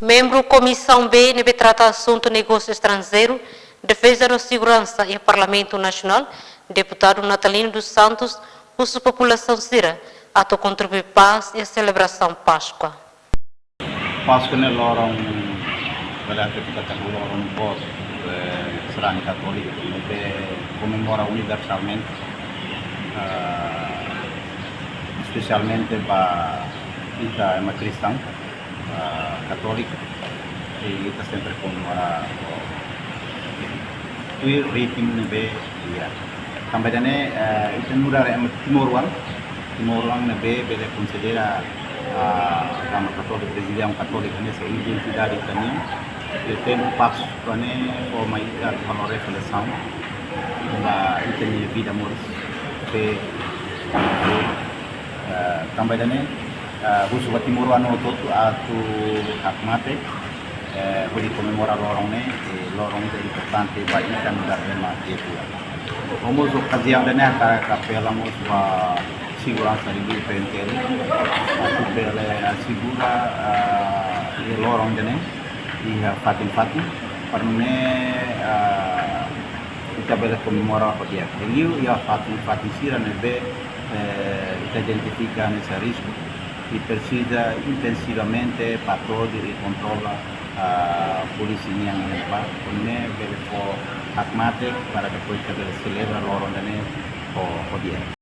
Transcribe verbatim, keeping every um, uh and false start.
Membru Komisaun B ne'ebé trata asuntu negósiu estranjeiru, defeza no seguransa iha Parlamentu Nasionál, Deputadu Natalino dos Santos, husu populasaun sira atu kontribui pás iha selebrasaun Páskua. Páskua ne'e loron, bele hatete katak loron boot, eh, sarani katóliku, ne'ebé komemora universalmente, ah, espesialmente ba ita ema kristaun, ah, katóliku, i ita sempre komemora tuir ritmu ne'ebé iha. Tanba ida-ne'e, eh, ita nu'udar ema timoroan, timoroan ne'ebé bele konsidera, ah, agama katóliku, relijiaun katólika ne'e sai identidade ita-nian. I tempu Páskua ne'e fó mai ita atu halo reflesaun ba ita-nia vida moris, fé, fé, eh, tanba ida-ne'e, eh, husu ba timoroan hotu-hotu atu hakmatek, eh, hodi komemora loron ne'e, eh, loron ida importante ba ita nu'udar ema Timor. Ho mós okaziaun ida-ne'e hakarak apela mós ba seguransa liuliu P N T L, atu bele asegura, eh, iha loron ida-ne'e iha fatin-fatin, para nune'e, eh, ita bele komemora ho di'ak. Liuliu iha fatin-fatin sira ne'ebé, eh, ita identifika hanesan risku, i presiza intensivamente patrullu i kontrola, ah, polísia nian iha ne'ebá, para nune'e bele fó hakmatek para depois ita bele selebra loron ida-ne'e ho, ho di'ak.